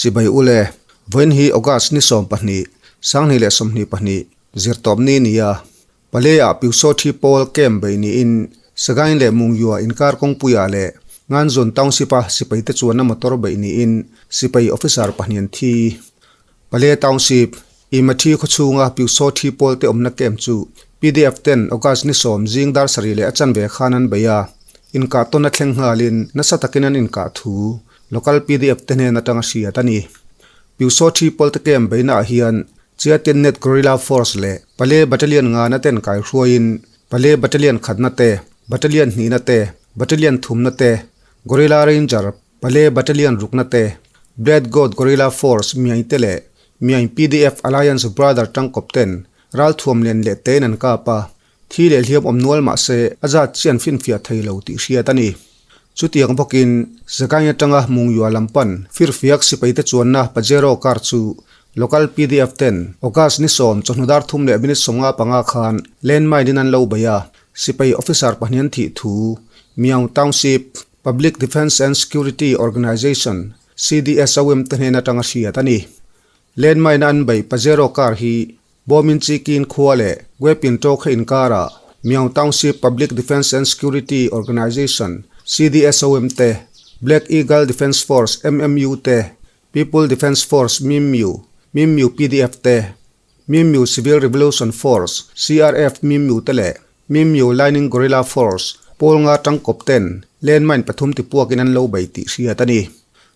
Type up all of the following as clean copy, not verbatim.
Chibai ule, vawiin hi August ni 12, 2022, zirtawpni ni a. Paleah Pyusawthi pawl camp bei niin Sagaing leh Mungyua inkar kawngpuiah leh Nganzun Township-a sipaite chuanna motor beih niin sipai officer pahnih an thi. Pale Township, Imathi khawchhunga Pyusawthi pawlte awmna camp chu PDF ten August ni 10 zing dar sarih leh a chanve khan an bei a, inkah tawn a thleng nghalin nasa takin an inkah thu local PDF te hnen atanga hriat a ni. Pyusawthi pawlte camp beihnaah hian Chiatin Net Guerrilla Force leh Pale Battalion ngana ten kaihruaiin Pale Battalion khatna te, Battalion hnihna te, Battalion thumna te, Guerrilla Ranger Pale Battalion rukna te, Bled God Guerrilla Force Miain te leh Miain PDF Alliance Brother tangkawp ten ralthuam lian leh tein an kap a, thi leh hliam awm nual mah se a zat chian finfiah thei lo tih hriat a ni. Chutiang bawkin Sagaing atanga Mungyua lam pan firfiak sipaite chuanna Pajero car chu local PDF ten August ni 10 chawhnu dar thum leh minute 55 khan landmine in an lo bei a, sipai officer pahnih an thih thu Myaung Township Public Defence and Security Organization, CDSOM, te hnen atanga hriat a ni. Landmine a an beih Pajero car hi Bawmin Chikin khua leh Gwepin Tawkha inkarah Myaung Township Public Defence and Security Organization, CDSOM, te, Black Eagle Defence Force, MMU, te, People Defence Force, MIMU, MIMU PDF te, MIMU Civil Revolution Force, CRF, MIMU te leh MIMU Lining Guerrilla Force, pawl nga tangkawp ten landmine pathum tipuakin an lo bei tih hriat a ni.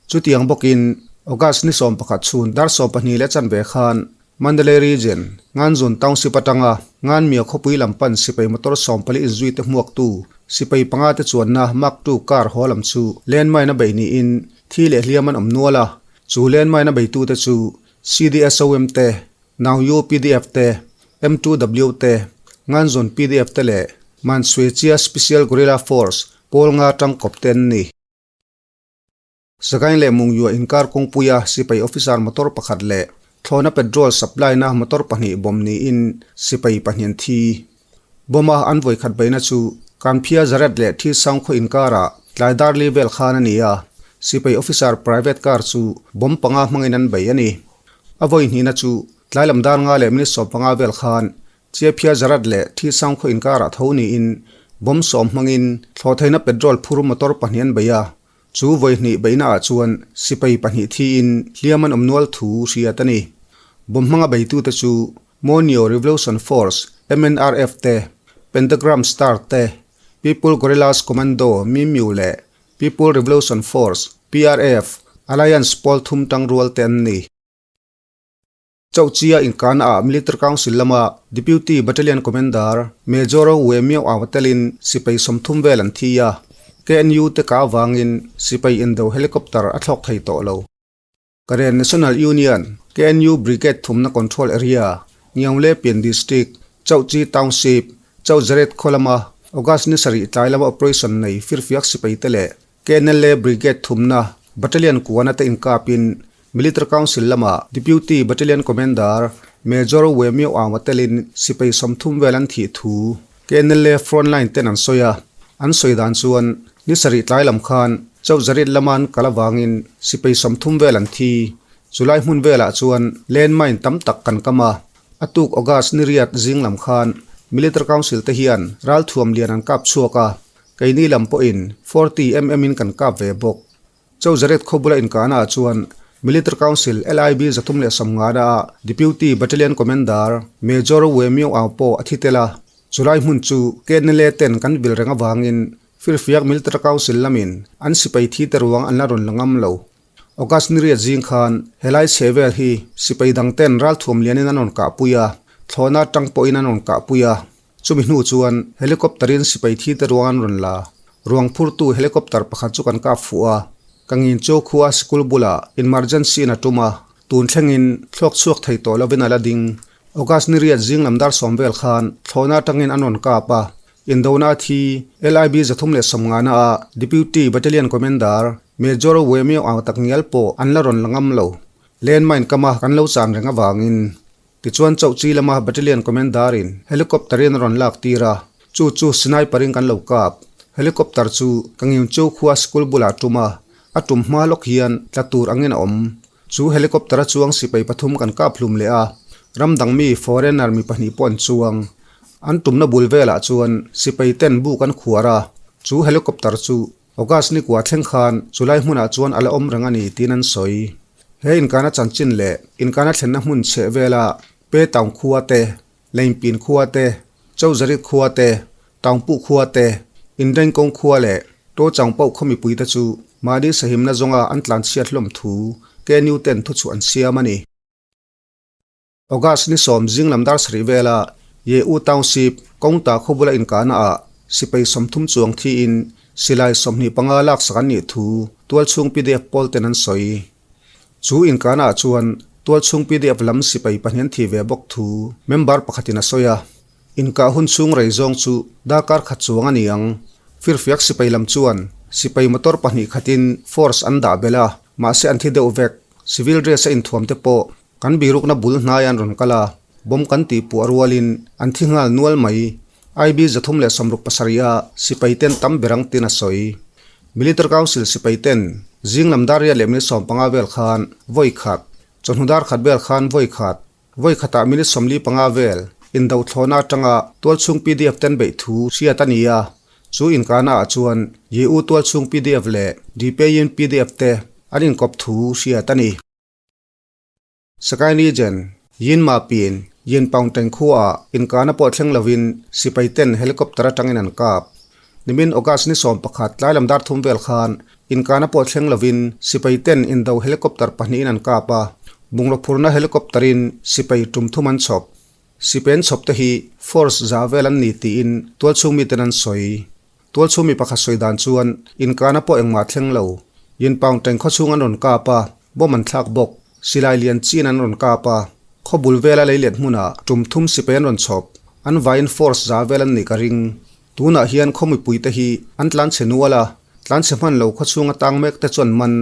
Chutiang bawkin August ni 11 chhun dar 12 leh chanve khan Mandalay Region, Nganzun Township atanga Nganmia khawpui lam pan sipai motor 14 inzuite hmuaktu sipai panga te chuanna Mark II car haw lam chu landmine a bei niin thi leh hliam an awm nual a, chu landmine a beitute chu CDSOM te, Naungyu PDF te, M2W te, Nganzun PDF te leh Mansuechia Special Guerrilla Force pawl nga tangkawp te an ni. Sagaing leh Mungyua inkar kawngpuia sipai officer motor pakhat leh thlawhna petrol supply na motor pahnih bomb niin sipai pahnih an thi. Bomb a an vawi khat beihna chu Kanphia Zaret leh Thi Saung khaw inkarah tlai dar li vel khan a ni a, sipai officer private car chu bomb panga hmangin an bei a ni. A vawi hnihna chu tlai lam dar nga leh minute 15 vel khan Chiaphia Zarat leh Thi Saung khaw inkarah tho niin bomb 10 hmangin thlawhtheihna petrol phur motor pahnih an bei a, Chu vawi hnih beihnaah chuan sipai pahnih thiin hliam an awm nual thu hriat a ni. Bomb hmanga beitute chu Monyo Revolution Force, MNRF, te, Pentagram Star te, People Guerrillas Commando, MIMU, leh People Revolution Force, PRF, Alliance pawl thum tangrual te an ni. Chauhchia inkana ah Military Council lama Deputy Battalion Commander Major We Myo Aung telin sipai 30 vel an thi a, KNU te ka avangin sipai indo helicopter a thlawk thei tawh lo. Karen National Union, KNU, Brigade thumna Control Area, Ngiaung Pian District, Chauhchi Township, Chauhzaret khaw lama August ni 7 tlai lama operation nei firfiak sipai te leh KNLA Brigade thumna Battalion kuana te inkapin Military Council lama Deputy Battalion Commander Major We Myo Aung a telin sipai 30 vel an thih thu KNLA frontline ten an sawi a, an sawi dan chuan ni 7 tlai lam khan Chauhzarit lama an kal avangin sipai 30 vel an thi. Chulai hmun velah chuan landmine tam tak kan kam a, a tuk August ni 8 zing lam khan Military Council te hian ralthuam lian an kap chhuak a, keini lam pawhin 40 mm in kan kap ve bawk. Chauhzarit khaw bula inkahna ah chuan Military Council LIB 350 a Deputy Battalion Commander Major We Myo Aung pawh a thi tel a, chulai hmun chu KNLA ten kan vil reng avangin Firfiak Military Council lamin an sipai thi te ruang an la rawn la ngam lo. August ni 8 zing khan helai chhe vel hi sipai dang ten ralthuam lianin an rawn kahpui a, thlawhna atang pawhin an rawn kahpui a. Chumi hnu chuan helicopter in sipai thi te ruang an rawn la. Ruang phurtu helicopter pakhat chu kan kap fuh a, ka ngin chu khua sikul bulah emergency in a tum a, tun thlengin thlawk chhuak thei tawh lovin a la ding. August ni 8 zing lam dar 10 vel khan thlawhna atangin an rawn kap a, indona a thi LIB 350 na a Deputy Battalion Commander Major We Myo Aung tak ngial pawh an la rawn la ngam lo. Landmine kama kan lo chan reng avangin Tichuan Chauhchi lama Battalion Commander in helicopter in a rawn lak tir a, chu chu sniper in kan lo kap. Helicopter chu ka ngiun chu khua school bulah a tum a, a tum hma lawk hian tla tur angin a awm. Chu helicopter-a chuang sipai pathum kan kap hlum leh a, ram dang mi foreigner mi pahnih pawh an chuang. An tumna bul velah chuan sipai ten buk an khuar a, chu helicopter chu August ni kua thleng khan chulai hmunah chuan a la awm reng a ni tiin an sawi. He inkana chanchin leh inkana thlenna hmun chheh vela Pe Taung khua te, Leinpin khua te, Chauzarit khua te, Taungpuh khua te, Inrengkawng khua leh Tochangpauh khaw mipuite chu mahni sahimna zawnga an tlanchhiat hlawm thu KNU ten thuchhuah an siam a ni. August ni sawm zing lam dar sarih vela Ye-U Township kawngta khaw bula inkahna ah sipai 30 chuang thiin silai 25 laksak an nih thu tualchhung pdf pawl ten an sawi. Chu inkahna ah chuan tualchhung pdf lam sipai pahnih an thi ve bawk thu member pakhatin a sawi a. Inkah hun chhung rei zawng chu darkar khat chuang a ni ang. Firfiak sipai lam chuan sipai motor pahnih khatin force an dah belh a, mahse an thi deuh vek. Civil dress a inthuam te pawh kan birukna bul hnai an rawn kal a, bomb kan tih puah rualin an thi nghal nual mai. IB 367 a sipai ten tam ber ang tin a sawi. Military Council sipai ten zing lam dar riat leh minute 15 vel khan vawi khat, chawhnu dar khat vel khan vawi khat, Vawi khatah minute 45 vel indo thlawhna atanga tualchhung pdf ten beih thu hriat a ni a, chu inkahna ah chuan YU tualchhung pdf leh Dpain pdf te an inkawp thu hriat a ni. Sakae Region, Yinma Pin, Yinpaung Teng khuaah inkahna pawh thleng lovin sipai ten helicopter atangin an kap. Nimin August ni 11 tlai lam dar thum vel khan inkahna pawh thleng lovin sipai ten indo helicopter pahnihin an kap a, bungraw phurna helicopter in sipai tum thum an chhawp. Sipai an chhawp te hi force za vel an ni tiin tualchhung miten an sawi. Tualchhung mi pakhat sawi dan chuan inkahna pawh engmah thleng lo. Yinpaung teng khawchhung an rawn kap a, bomb an thlak bawk. Silai lian chin an rawn kap a, khaw bul vela leilet hmunah tum thum sipai an rawn chhawp. An vaiin force za vel an nih ka ring. Tunah hian khaw mipuite hi an tlanchhe nual a, tlanchhe hman lo khaw chhunga tang mek te chuan man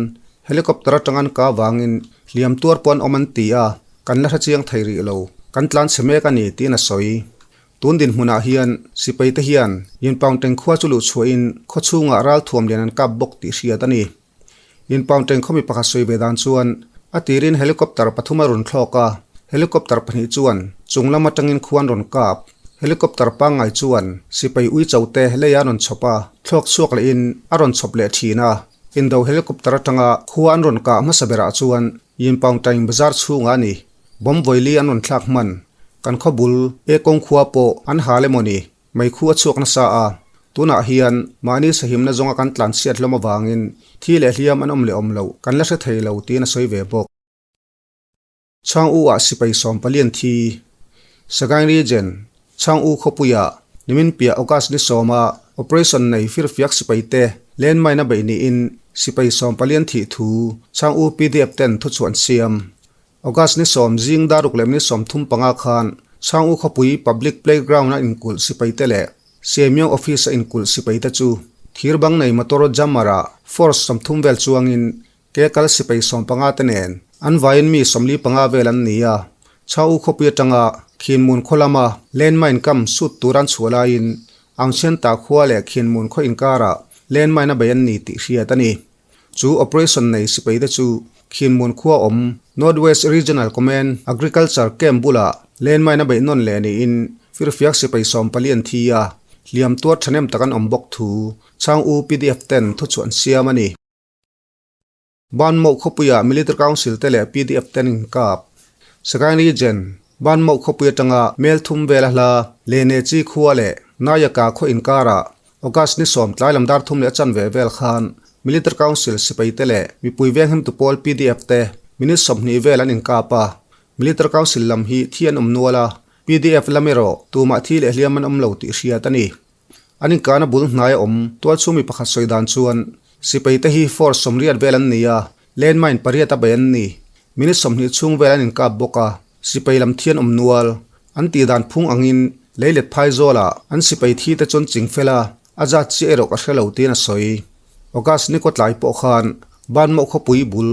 helicopter atang an ka vangin hliam tuar pawh an awm an ti a, kan la hre chiang thei rih lo, kan tlanchhe mek a ni tiin a sawi. Tun dinhmunah hian sipai te hian Yinpaung Teng khua chu luh chhuahin khaw chhungah ralthuam lian an kap bawk tih hriat a ni. Yinpaung Teng khaw mi pakhat sawi ve dan chuan a tirin helicopter pathum a rawn thlawk a, helicopter pahnih chuan chung lam atangin khua an rawn kap. Helicopter pangngai chuan sipai uicho te lei a rawn chhawp a, thlawk chhuak lehin a rawn chhawp leh thin a. Indo helicopter atanga khua an rawn kah hmasa berah chuan Yinpaung Taing bazar chhungah a ni. Bomb vawili an rawn thlak hman. Kan khaw bul e kawng khua pawh an hal emaw ni? Meikhu a chhuak nasa a, tunah hian mahni sahimna zawnga kan tlanchhiat hlawm avangin thi leh hliam an awm leh awm loh kan la hre thei lo tiin a sawi ve bawk. Chhang U ah sipai 14 an thi. Sagaing Region, Chhang U khawpuiah nimin piah August ni sawma operation nei firfiak sipai te landmine a beih niin sipai 14 an thih thu Chhang U pdf ten thuchhuah an siam. August ni sawm zing daruk leh minute 35 khan Chhang U khawpui Public Playground a inkulh sipai te leh Semyong Office a inkulh sipai te chu thir bang nei motor jammer ah force 30 vel chuangin ke kal sipai 15 te nen an vaiin mi 45 vel an ni a. Chhang U khawpui atanga Khinmun khaw lama landmine kam sut tur an chhuah laiin Angchhianta khua leh Khinmun khaw inkarah landmine a bei an ni tih hriat a ni. Chu operation nei sipai te chu Khinmun khua awm North West Regional Command Agriculture Camp bulah landmine a beih nawn leh niin firfiak sipai 14 an thi a, hliam tuar thahnem tak an awm bawk thu Chhang U pdf ten thuchhuah an siam a ni. Banmawh khawpuiah Military Council te leh pdf ten inkap. Sagaing Region, Banmawh khawpui atanga mel thum vela hla Lenechi khua leh Nayaka khaw inkarah August ni sawm tlai lam dar thum leh a chanve vel khan Military Council sipai te leh mipui venghimtu pawl pdf te minute 20 vel an inkap a, Military Council lam hi thi an awm nual a, pdf lam erawh tumah thi leh hliam an awm lo tih hriat a ni. An inkahna bul hnai a awm tualchhung mi pakhat sawi dan chuan sipai te hi force 80 vel an ni a, landmine pariat a bei an ni. Minute 20 chhung vel an inkap bawk a, sipai lam thi an awm nual. An tih dan phung angin leilet phai zawlah an sipai thi te chuan ching fel a, a zat chiah erawh ka hre lo tiin a sawi. August ni kawtlai pawh khan Banmawh khawpui bul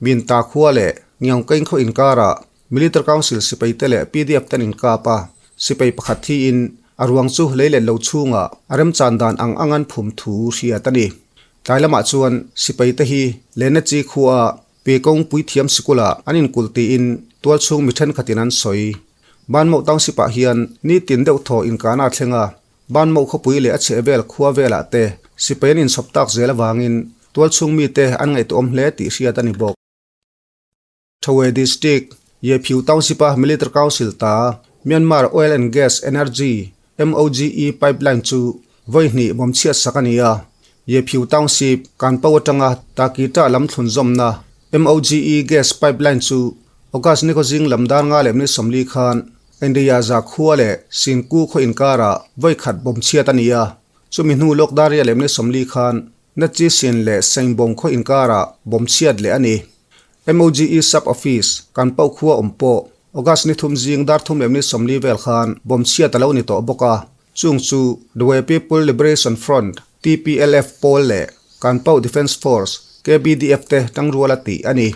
Minta khua leh Ngiangkaing khaw inkarah Military Council sipai te leh pdf ten inkap a, sipai pakhat thiin a ruang chu leilet lo chhungah a remchan dan ang ang an phum thu hriat a ni. Tlai lamah chuan sipai te hi Lehna chi khua. Pekawng Puithiam Sikulah an inkulh tiin tualchhung mi thenkhatin an sawi. Banmauh Township-ah hian nitin deuh thaw inkahna a thleng a, Banmauh khawpui leh a chhehvel khua velah te sipai an inchhawp tak zel avangin tualchhung mite an ngaihtuahawm hle tih hriat a ni bawk. Thawei District, Yephiu Township-a Military Council ta Myanmar Oil and Gas Energy, MOGE, pipeline chu vawi hnih bawmchhiat sak a ni a. Yephiu Township, Kanpau atanga Takita lam thlunzawmna MOGE gas pipeline chu August ni khawzing lam dar nga leh minute 40 khan India za khua leh Sinku khaw inkarah vawi khat bawmchhiat a ni a. Chumi hnu lawk dar ria leh minute 40 khan Natchisin leh Sengbawng khaw inkarah bawmchhiat leh a ni. MOGE Sub Office, kan pauh khua awm pawh August ni thum zing dar thum leh minute 40 vel khan bomb chhiat a lo ni tawh bawk a, chung chu Dwe People Liberation Front, TPLF, pawl leh kan pauh Defence Force, KBDF, te tangrual a tih a ni.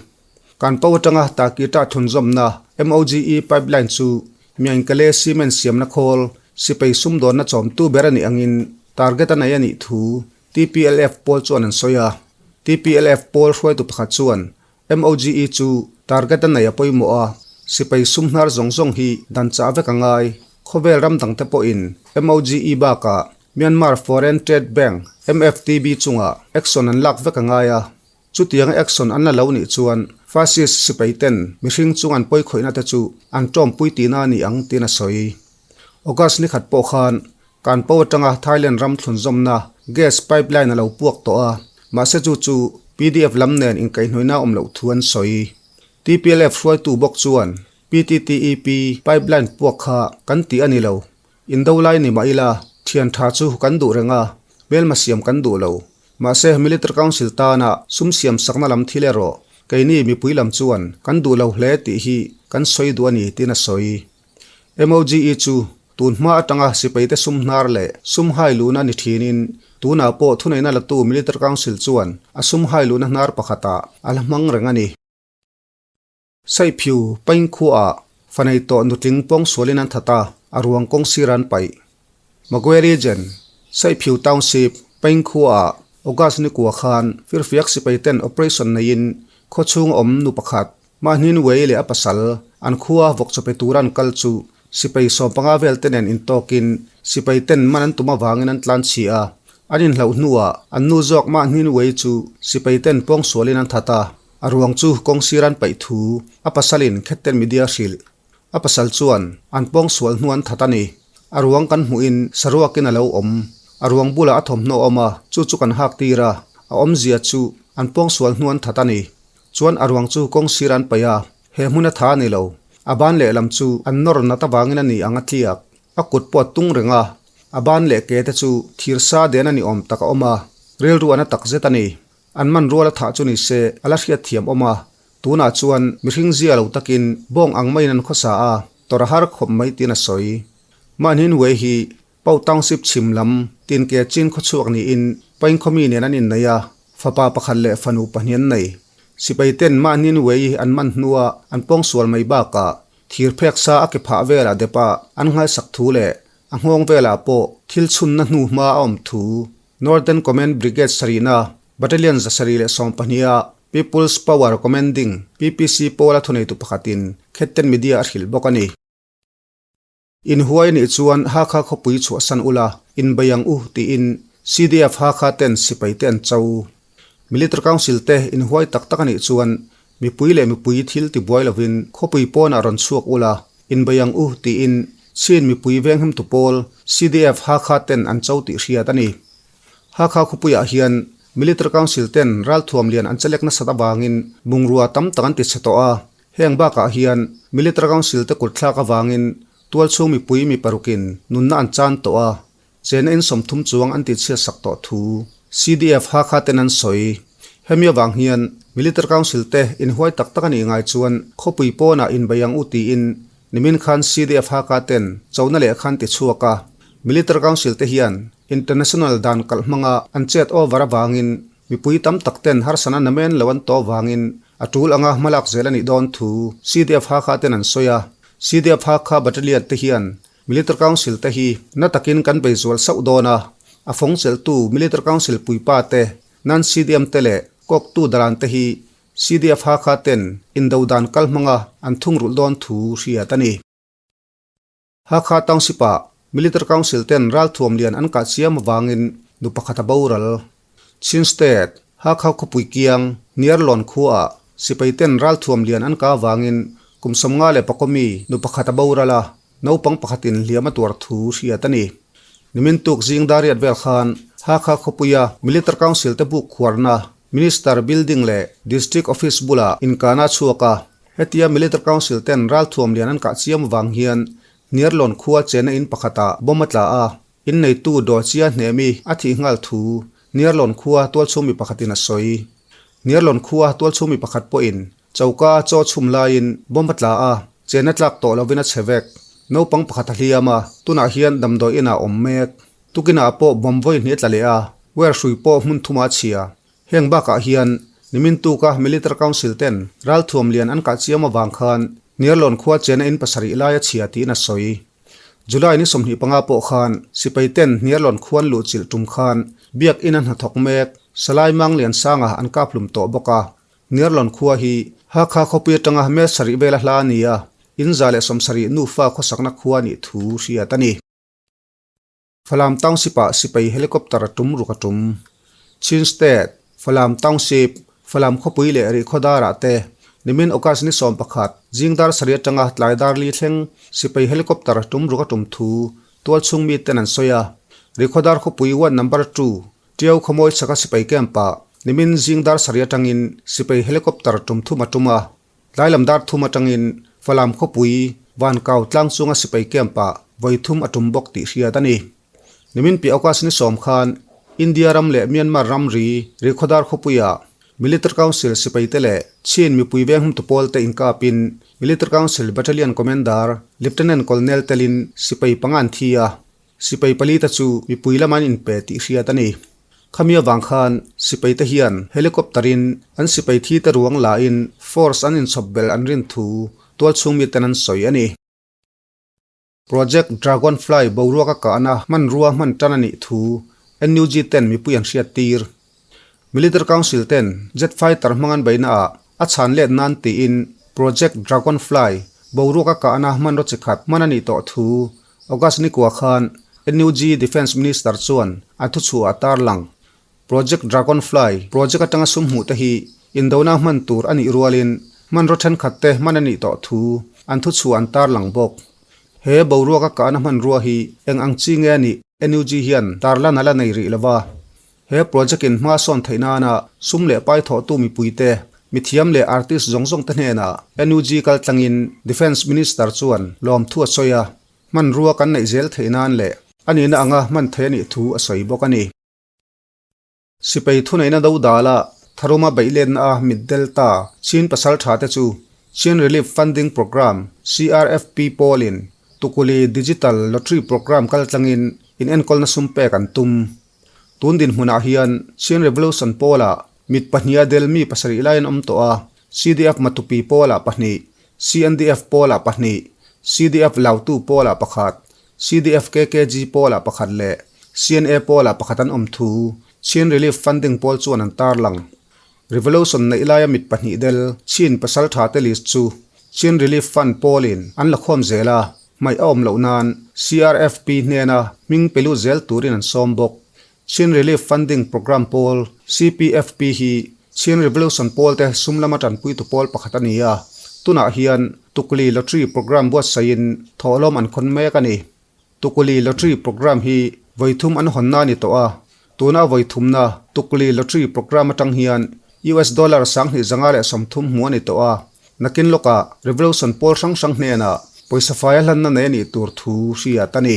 Kan pauh atanga Takita thunzawmna MOGE pipeline chu Miainkale cement siamna khawl sipai sumdawnna chawmtu ber a nih angin target a nei a nih thu TPLF pawl chuan an sawi a. TPLF pawl hruaitu pakhat chuan MOGE chu target a nei a pawimawh a, sipai sum hnar zawng zawng hi dan chah vek a ngai. Khawvel ram dangte pawhin MOGE bakah Myanmar Foreign Trade Bank, MFTB, chungah action an lak vek a ngai a. Chutianga action an la lo nih chuan fascist sipai ten mihring chung an pawikhawihna te chu an tawmpui tihna a ni ang tiin a sawi. August ni khat pawh khan Kanpau atanga Thailand ram thlunzawmna gas pipeline a lo puak tawh a, mahse chu chu pdf lam nen inkaihhnawihna awm loh thu an sawi. TPLF hruaitu bawk chuan PTTEP pipeline puak kha kan tih a ni lo. Indo lai ni mah ila thian tha chu kan duh reng a, hmelma siam kan duh lo. Mahse Military Council tana sum siam sakna lam thil erawh keini mipui lam chuan kan duh lo hle tih hi kan sawi duh a ni tiin a sawi. MOGE chu tun hma atanga sipaite sum hnar leh sum hai luhna ni thinin tunah pawh thuneihna latu Military Council chuan a sum hai luhna hnar pakhatah a la hmang reng a ni. Saiphiu Paing khuaah fanei tawh nutling pawng sualin an that a, a ruang kawng sir an paih. Magwe Region, Saiphiu Township, Paing khuaah August ni kua khan firfiak sipaiten operation neiin khawchhung awm nu pakhat Mahnin Wei leh a pasal, an khua vawk chawpe tura an kal chu sipai 15 vel te nen intawkin sipai ten man an tum avangin an tlan chhi a. An inhlauh hnuah an nu zawk Mahnin Wei chu sipai ten pawngsualin an that a, a ruang chu kawng sir an paih thu a pasalin Khetten Media hrilh. A pasal chuan an pawngsual hnu an that a ni. A ruang kan hmuhin saruakin a lo awm. A ruang bulah a thawmhnaw a awm a, chu chu kan hak tir a, a awmzia chu an pawngsual hnu an that a ni. Chuan a ruang chu kawng sir an paih a, he hmun a tha a ni lo. A ban lehlam chu an nawr nat avangin a ni ang a tliak. A kut pawh a tung reng a, a ban leh ke te chu thir sa den a ni awm tak a awm a, rilru a na tak zet a ni. An man rual a thah chu ni se a la hriat thiam awm a, tunah chuan mihring zia lo takin bawng ang maiin an khawsa a, tawrh a har khawp mai tiin a sawi. Mahni Wei hi Pau Township chhim lam tin ke chin khawchhuak niin Paingkhawmi nen an inneih a, fapa pakhat leh fanu pahnih an nei. Sipai ten mahni Wei an man hnua an pawngsual mai bakah thir phek sa a ke phah velah depa an nghalsak thu leh a nghawng velah pawh thil chhunna hnu hma a awm thu Northern Command Brigade sarihna Battalion 712 a People's Power Commanding, PPC, pawla thuneitu pakhatin Khetten Media a hrilh bawk a ni. Inhuai nih chuan Hakha khawpui chhuahsan ula, inbei ang u tiin CDF Hakha ten sipai te an cho. Military Council te inhuai tak tak a nih chuan mipui leh mipui thil tibuai lovin khawpui pawnah rawn chhuak ula, inbei ang u tiin Chin mipui venghimtu pawl CDF Hakha ten an cho tih hriat a ni. Hakha khawpuiah hian Military Council ten ralthuam lian an chelek nasat avangin bungrua tam tak an ti chhe tawh a, Heng bakah hian Military Council te kut thlak avangin tualchhung mipui mi parukin nunna an chan tawh a, chena in 30 chuang an tihchhiat sak tawh thu CDF Hakha ten an sawi. Hemi avang hian Military Council te inhuai tak tak a nih ngai chuan khawpui pawnah inbei ang u tiin nimin khan CDF Hakha ten chona leh khan ti chhuak a, Military Council te hian International dan kalh hmanga an chet over avangin Mipui tam tak ten harsana namen lo an tawh vangin a tul anga hmalak zel a nih dawn thu CDF Hakha ten an sawi a. CDF Hakha Battalion te hian Military Council te hi na takin kan bei zual sauh dawn a, a fawng chelhtu Military Council puipa te, Nan CDM te leh Kawktu Dalan te hi CDF Hakha ten indo dan kal hmanga an thungrulh dawn thu hriat a ni. Hakha Township-ah Military Council ten ralthuam lian an kah chiam avangin nu pakhat a boral. Chin State, Hakha khawpui kiang, Niarlawn khuaah sipai ten ralthuam lian an kah avangin kum 54 mi nu pakhat a boral a, naupang pakhatin hliam a tuar thu hriat a ni. Nimin tuk zing dariat vel khan Hakha khawpuia Military Council te buk khuarna Minister Building leh District Office bulah inkahna a chhuak a, hetia Military Council ten ralthuam lian an kah chiam avang hian Niarlawn khua chena in pakhatah bomb a tla a, inneitu Dawchia hnehmi a thih nghal thu Niarlawn khua tualchhung mi pakhatin a sawi. Niarlawn khua tualchhung mi pakhat pawhin choka chaw chhum laiin bomb a tla a, chena tlak tawh lovin a chhe vek. Naupang pakhat a hliam a, tunah hian damdawi inah a awm mek. Tukinah pawh bomb vawi hnih a tla leh a, wire hrui pawh hmun thumah a chhia. Heng bakah hian nimin tuka Military Council ten ralthuam lian an kah chiam avang khan Niarlawn khua chena in pasarih lai a chhia tiin a sawi. July ni 25 pawh khan sipai ten Niarlawn khuan luh chilh tum khan Biak In a hnathawk mek Salai Mangliansanga an kap hlum tawh bawk a. Niarlawn khua hi Hakha khawpui atanga mel sarih vela hla a ni a, in 170 nufa khawsakna khua nih thu hriat a ni. Falam Township-ah sipai helicopter a tum ruk a tum. Chin State, Falam Township, Falam khawpui leh Rihkhawdarah te nimin August ni 11, zing dar sarih atanga tlai dar li thleng sipai helicopter a tum ruk a tum thu tualchhung miten an sawi a. Rihkhawdar khawpui ward number 2, Tiau khawmawi chhaka sipai camp-ah nimin zing dar sarih atangin sipai helicopter tum thum a tum a. Tlai lam dar thum atangin Falam khawpui Vankau tlang chunga sipai camp-ah vawi thum a tum bawk tih hriat a ni. Nimin piah August ni 10 khan India ram leh Myanmar ramri Rihkhawdar khawpuiah Military Council sipaite leh Chin mipui veng humtu pawlte inkapin Military Council Battalion Commander Lieutenant Colonel telin sipai panga an thi a. Sipai pali te chu mipui lama an inpe tih hriat a ni. Khami avang khan sipai te hian helicopter in an sipai thi te ruang la in force an inchhawp bel an rin thu tualchhung miten an sawi a ni. Project Dragonfly boruak a kahna hmanrua hman tan a nih thu NUG ten mipui an hriat tir. Military Council ten jet fighter hmang an beihna ah a chhan let nan tiin Project Dragonfly boruak a kahna hmanraw chi khat hman a nih tawh thu August ni kua khan NUG Defence Minister chuan a thuchhuah a tarlang. Project Dragonfly project atanga sum hmuh te hi indona hman tur a nih rualin hmanraw thenkhat te hman a nih tawh thu an thuchhuah an tarlang bawk. He boruak a kahna hmanrua hi eng ang chi nge a nih NUG hian tarlan a la nei rih lova. He project in hma sawn theih nana sum leh pai thawhtu mipuite, mithiam leh artist zawng zawng te hnenah NUG kal tlangin Defence Minister chuan lawmthu a sawi a, hmanrua kan neih zel theih nan leh a nihna anga hman theih a nih thu a sawi bawk a ni. Sipai thuneihna do dala tharuma beih letna a mit delta Chin pasal tha te chu Chin Relief Funding Programme, CRFP, pawlin Tukuli Digital Lottery Programme kal tlangin inenkawlna sum pek an tum. Tun dinhmunah hian Chin Revolution pawlah mit pahniha del mi pasarih lai an awm tawh a, CDF Matupi pawlah pahnih, CNDF pawlah pahnih, CDF Lautu pawlah pakhat, CDF KKG pawlah pakhat leh CNA pawlah pakhat an awm thu Chin Relief Funding pawl chuan an tarlang. Revolution neih laia mit pahnih del Chin pasal tha te list chu Chin Relief Fund pawlin an la khawm zel a, hmaih a awm loh nan CRFP hnena hming pe lut zel turin an sawm bawk. Chin Relief Funding Programme pawl, CPFP, hi Chin Revolution pawl te sum lama tanpuitu pawl pakhat a ni a, tunah hian Tukuli Lottery Programme buatsaihin thawhlawm an khawn mek a ni. Tukuli Lottery Programme hi vawi thum an hawnna a ni tawh a, tuna vawi thumna Tukuli Lottery Programme atang hian US dollar 2530 hmuh a ni tawh a, nakin lawkah Revolution pawl hrang hrang hnenah pawisa faia hlanna nei a nih tur thu hriat a ni.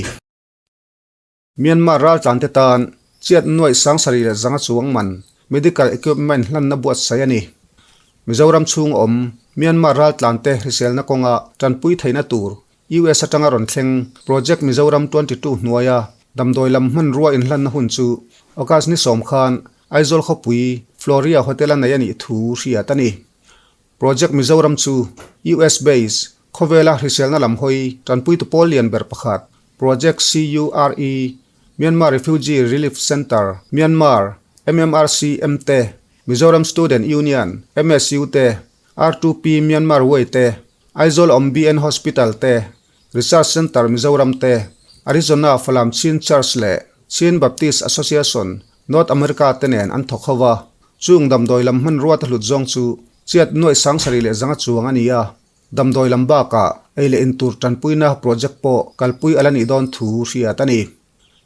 Myanmar raltlante tan chiat nuaih 7100 chuang man medical equipment hlanna buatsaih a ni. Mizoram chhung awm Myanmar raltlante hriselna kawnga tanpui theihna tur US atanga rawn thleng Project Mizoram 22 hnuaia damdawi lam hmanrua inhlanna hun chu August ni 10 khan Aizawl khawpui Floria Hotel a nei a nih thu hriat a ni. Project Mizoram chu US base khawvela hriselna lam hawi tanpuitu pawl lian ber pakhat Project CURE, Myanmar Refugee Relief Centre, Myanmar, MMRCM te. Mizoram Student Union, MSU, te, R2P Myanmar Way te, Aizawl awm BN Hospital te, Research Centre Mizoram te, Arizona Falam Chin Church leh Chin Baptist Association, North America te nen an thawk ho va. Chung damdawi lam hmanrua te hlut zawng chu chiat nuaih sangsarih leh zanga chuang a ni a. Damdawi lam bakah ei leh intur tanpuina project pawh kalpui a la nih dawn thu hriat a ni.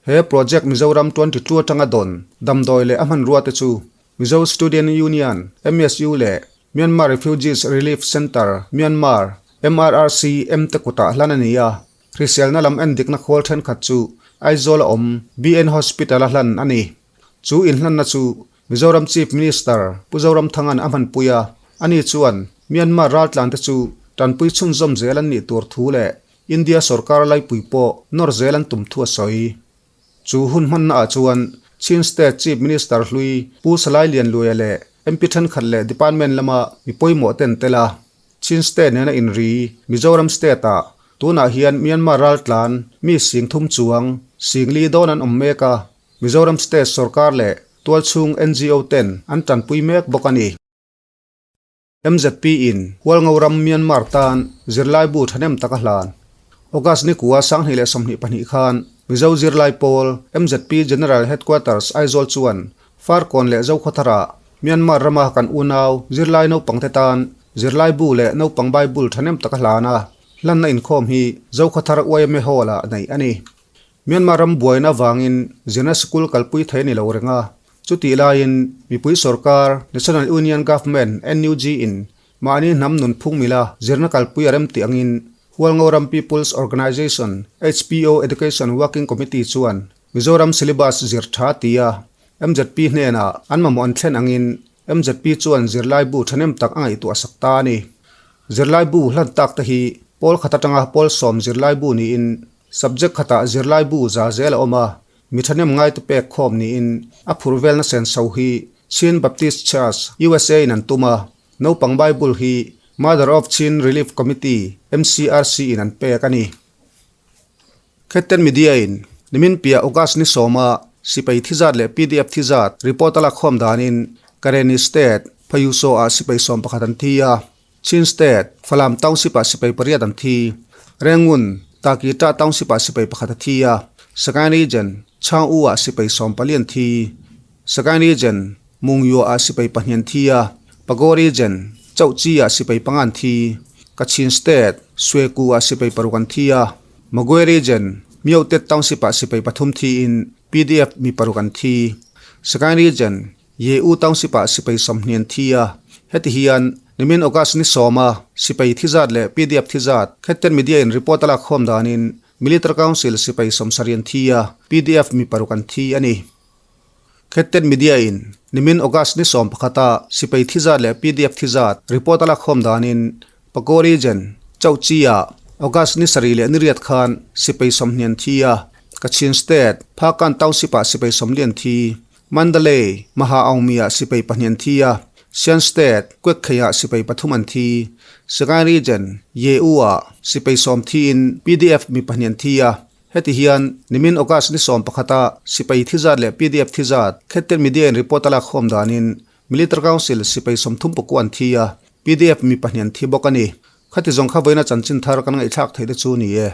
He project Mizoram 22 atanga dawn damdawi leh a hmanrua te chu Mizo Student Union, MSU, leh Myanmar Refugees Relief Centre, Myanmar, MRRC, M te kutah hlan a ni a. Hriselna lam endikna khawl thenkhat chu Aizawl a awm BN Hospital a hlan a ni. Chu inhlanna chu Mizoram Chief Minister Pu Zoramthanga'n a hmanpui a, ani chuan Myanmar raltlante chu tanpui chhunzawm zel an nih tur thu leh India sorkar laipui pawh nawr zel an tum thu a sawi. Chu hun hmanna ah chuan Chin State Chief Minister hlui Pu Salai Lianluia leh MP thenkhat leh Department lama mi pawimawh te an tel a. Chin State nena inri Mizoram State ah tunah hian Myanmar raltlan mi sing thum chuang singli dawn an awm mek a, Mizoram State sorkar leh tualchhung ngo ten an tanpui mek bawk a ni. MZP in Hualngoram Myanmar tan zirlaibu thahnem tak a hlan. August ni kua 2022 khan Mizo zirlai pawl MZP General Headquarters Aizawl chuan Farkawn leh Zokhawthara Myanmar rama kan unau zirlai naupangte tan zirlaibu leh naupang Bible thahnem tak a hlan a, hlanna inkhawm hi Zokhawthar yma Hall-ah neih a ni. Myanmar ram buaina avangin zirna sikul kalpui thei a ni lo reng a, chutih laiin mipui sorkar National Union Government, NUG, in mahni hnam nunphung mila zirna kalpui a rem tih angin Hualngoram People's Organisation, HPO, Education Working Committee chuan Mizoram syllabus zir tha tia MZP hnenah an mamawh an thlen angin MZP chuan zirlaibu thahnem tak a ngaihtuah sak ta a ni. Zirlaibu hlan tak te hi pawl khat atanga pawl sawm zirlaibu niin Subject khatah zirlaibu za zel a awm a, mi thahnem ngaite pek khawm niin a phur velna senso hi Chin Baptist Church, USA in an tum a, naupang Bible hi Mother of Chin Relief Committee, MCRC, in an pek a ni. Khetten Media in nimin piah August ni sawma sipai thi zat leh pdf thi zat report a lakkhawm danin Karenni State, Phayuso ah sipai 11 an thi a, Chin State, Falam Township ah sipai pariat an thi. Rengun, Takita Township ah sipai pakhat a thi a. Sagaing Region, Chang U ah sipai 14 an thi. Sagaing Region, Mungyo ah sipai pahnih an thi a. Pago Region, Chauhchi ah sipai panga an thi. Kachin State, Sweku ah sipai paruk an thi a. Magwe Region, Myotet Township ah sipai pathum thiin pdf mi paruk an thi. Sagaing Region, Ye U Township ah sipai 20 an thi a, heti hian nimin August ni sawma sipai thi zat leh pdf thi zat Khetten Media in report a lak khawm danin Military Council sipai 70 an thi a, pdf mi paruk an thi a ni. Khetten Media in nimin August ni 11 a sipai thi zat leh pdf thi zat report a lak khawm danin Pago Region, Chauhchi ah August ni sarih leh ni riat khan sipai 20 an thi a, Kachin State, Phakan Township ah sipai 40 an thi. Mandalay, Maha Aungmi ah sipai pahnih an thi a, Shan State, Kwekkhei ah sipai pathum an thi. Sagaing Region, Ye U ah sipai 10 thiin pdf mi pahnih an thi a, heti hian nimin August ni 11 ah sipai thi zat leh pdf thi zat Khetten Media in report a lak khawm danin Military Council sipai 34 an thi a, pdf mi pahnih an thi bawk a ni. Khati zawng kha vawiina chanchin thar kan ngaihthlak theih te chu ni e.